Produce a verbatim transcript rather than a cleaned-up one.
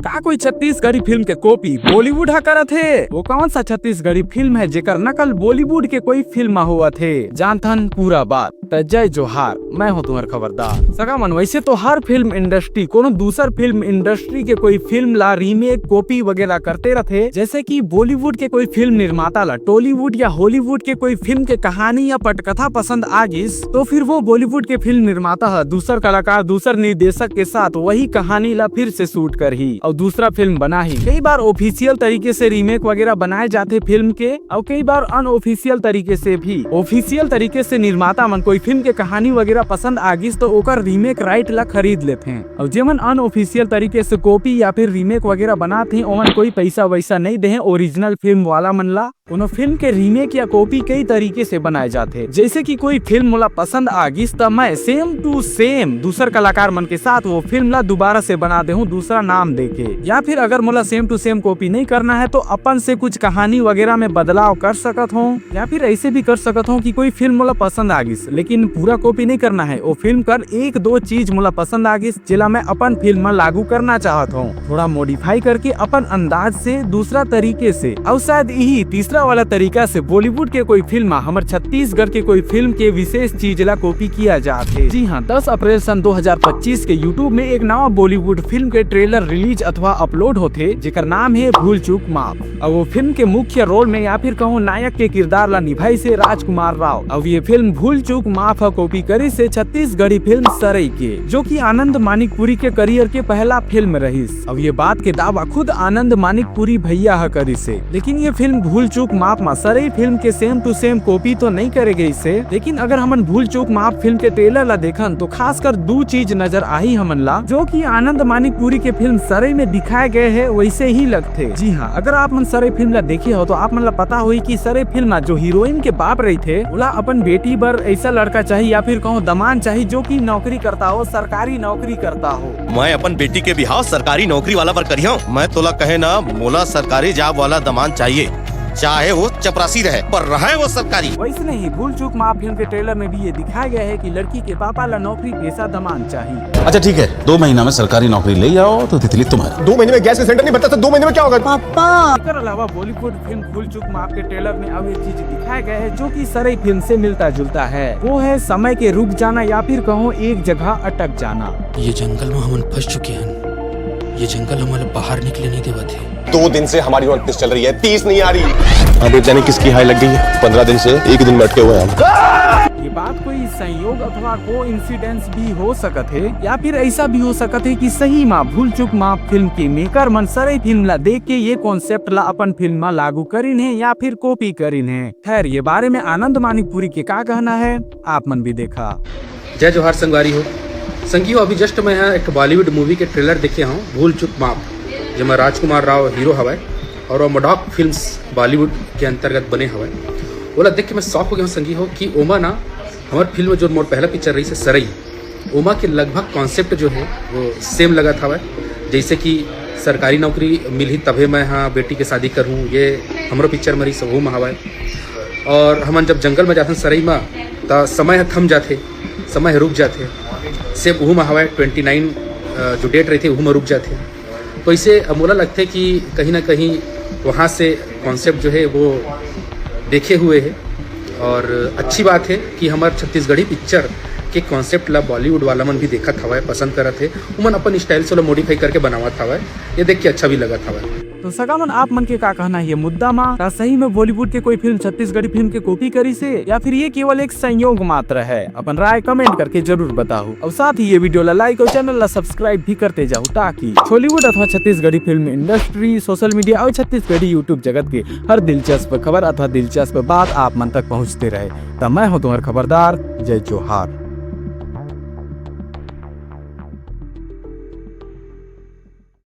का कोई छत्तीसगढ़ी फिल्म के कॉपी बॉलीवुड ह करत हे? वो कौन सा छत्तीसगढ़ी फिल्म है जेकर नकल बॉलीवुड के कोई फिल्म म होवत हे? जानथन पूरा बात। त जय जोहार, मैं हूँ तुम्हार खबरदार। सगा मन, वैसे तो हर फिल्म इंडस्ट्री कोनो दूसर फिल्म इंडस्ट्री के कोई फिल्म ला रीमेक, कॉपी वगैरह करते रथे। जैसे कि बॉलीवुड के कोई फिल्म निर्माता ला टॉलीवुड या हॉलीवुड के कोई फिल्म के कहानी या पटकथा पसंद आ गिस, तो फिर वो बॉलीवुड के फिल्म निर्माता ह दूसर कलाकार, दूसर निर्देशक के साथ वही कहानी ला फिर से शूट करही और दूसरा फिल्म बनाही। कई बार ऑफिशियल तरीके से रीमेक वगैरह बनाए जाथे फिल्म के, और कई बार अनऑफिशियल तरीके से भी। ऑफिशियल तरीके से निर्माता मन कोई फिल्म के कहानी वगैरह पसंद आ गिस, तो ओकर रीमेक राइट ला खरीद लेथे, और जेमन अनऑफिशियल तरीके से कॉपी या फिर रीमेक वगैरह बनात हे, ओमन कोई पैसा वैसा नहीं देहे ओरिजिनल फिल्म वाला मन ला। कोनो फिल्म के रीमेक या कॉपी कई तरीके से बनाए जाथे। जैसे कि कोई फिल्म मोला पसंद आ गिस, त मैं सेम टू सेम दूसर कलाकार मन के साथ वो फिल्म ला दोबारा से बना देहूं दूसरा नाम देके। या फिर अगर मोला सेम टू सेम कॉपी नहीं करना है, तो अपन से कुछ कहानी वगैरह में बदलाव कर सकत हूँ। या फिर ऐसे भी कर सकत हूँ कि कोई फिल्म मोला पसंद आ गिस, लेकिन पूरा कॉपी नहीं करना है, वो फिल्म कर एक दो चीज मोला पसंद आ गिस, जेला मैं अपन फिल्म में लागू करना चाहत हूँ, थोड़ा मॉडिफाई करके अपन अंदाज से, दूसरा तरीके से। और शायद यही तीसरा वाला तरीका से बॉलीवुड के कोई फिल्म, हमर छत्तीसगढ़ के कोई फिल्म के विशेष चीज ला कॉपी किया जात हे। जी हाँ, दस अप्रैल सन दो हज़ार पच्चीस के YouTube में एक नवा बॉलीवुड फिल्म के ट्रेलर रिलीज अथवा अपलोड होथे, जेकर नाम हे भूल चूक माफ। और वो फिल्म के मुख्य रोल में या फिर कहूँ नायक के किरदार ला निभाइस हे राजकुमार राव। और ये फिल्म भूल चूक माफ ह कॉपी करिस हे छत्तीसगढ़ी फिल्म सरई के, जो कि आनंद मानिकपुरी के करियर के पहला फिल्म रहिस। अब ये बात के दावा खुद आनंद मानिकपुरी भैया ह करिस हे। लेकिन ये फिल्म भूल चूक माफ मा सरई फिल्म के सेम टू सेम कॉपी तो नहीं करे गइस हे, लेकिन अगर हमन भूल चूक माफ फिल्म के ट्रेलर ला देखन, तो खासकर दू चीज नजर आही हमन ला, जो कि आनंद मानिकपुरी के फिल्म सरई में दिखाए गए हे, वैसे ही लगथे। जी हाँ, अगर आप मन सरई फिल्म ला देखे हो, तो आप मन ला पता होही कि सरई फिल्म मा जो हीरोइन के बाप रहिथे, ओला अपन बेटी बर ऐसा लड़का चाहिए या फिर कहूँ दमांद चाहिए, जो कि नौकरी करता हो, सरकारी नौकरी करता हो। मैं अपन बेटी के बिहाव सरकारी नौकरी वाला बर करिहौं। मैं तोला कहे ना, मोला सरकारी जॉब वाला दमांद चाहिए, चाहे वो चपरासी रहे, पर रहे वो सरकारी। वैसने ही भूल चूक माफ फिल्म के ट्रेलर में भी ये दिखाया गया है कि लड़की के पापा ला नौकरी पेशा दमांद चाहिए। अच्छा ठीक है, दो महीना में सरकारी नौकरी ले आओ तो तितली तुम्हारा। दो महीने में गैस का सिलेंडर नहीं भरता तो दो महीने में क्या होगा? पापा। एकर अलावा बॉलीवुड फिल्म भूल चूक माफ के ट्रेलर में अब ये चीज दिखाया गया है, जो कि सरई फिल्म से मिलता जुलता है। वो है समय के रुक जाना या फिर कहूँ एक जगह अटक जाना। ये जंगल में हमन फंस चुके हैं। ये जंगल हमारे बाहर निकले नहीं देवत है। दो दिन से हमारी उनतीस चल रही है, तीस नहीं आ रही। अब ये जाने किसकी हाई लग गई है, पन्द्रह दिन से एक दिन में अटके हुए हैं हम। ये बात कोई संयोग अथवा कोइंसिडेंस भी हो सकत हे, या फिर ऐसा भी हो सकत हे कि सही मा भूल चूक माफ फिल्म के मेकर मन सरई फिल्म ला देख के ये कॉन्सेप्ट ला अपन फिल्म मा लागू करिन हे या फिर कॉपी करिन हे। खैर, ये बारे में आनंद मानिकपुरी के का कहना है, आप मन भी देखा। जय जोहार संगवारी हो। संगी हो, अभी जस्ट मैं यहाँ एक बॉलीवुड मूवी के ट्रेलर देखे हूँ, भूल चूक माफ, जेमा राजकुमार राव हीरो हवय और वो मडॉक फिल्म्स बॉलीवुड के अंतर्गत बने हवय। ओला देख के मैं शॉक हो गया हूँ संगी हो कि ओमा ना हमर फिल्म जो मोर पहला पिक्चर रही से सरई, ओमा के लगभग कॉन्सेप्ट जो है वो सेम लगत हवय। जैसे कि सरकारी नौकरी मिलही तभे मैं हाँ बेटी के शादी करहूँ, ये हमरो पिक्चर में रही से ओहू में हवय। और हमन जब जंगल में जाथन सरई में, त समय ह थम जाथे, समय ह रुक जाथे। सेम उहू म हवय, ट्वेंटी नाइन, अ, जो डेट रहिथे, उहू म रुक जाथे। तो इसे मोला लगथे कि कहीं ना कहीं वहाँ से कॉन्सेप्ट जो है, वो देखे हुए है। और अच्छी बात है कि हमर छत्तीसगढ़ी पिक्चर के कॉन्सेप्ट ला बॉलीवुड वाला मन भी देखत हवय, पसंद करत है, उमन अपन स्टाइल से ओला मॉडिफाई करके बनावत हवय। ये देख के अच्छा भी लगत हवय। तो सगा मन, आप मन के का कहना है ये मुद्दा मा? का सही में बॉलीवुड के कोई फिल्म छत्तीसगढ़ी फिल्म के कॉपी करिस हे या फिर ये केवल एक संयोग मात्र है? अपन राय कमेंट करके जरूर बताओ, और साथ ही ये वीडियो ला लाइक और चैनल ला सब्सक्राइब भी करते जाओ, ताकि छॉलीवुड अथवा Chhattisgarhi film industry, social media और छत्तीसगढ़ी YouTube जगत के हर दिलचस्प खबर अथवा दिलचस्प बात आप मन तक पहुंचते रहे। तब मैं हूं तुम्हार खबरदार, जय जोहार।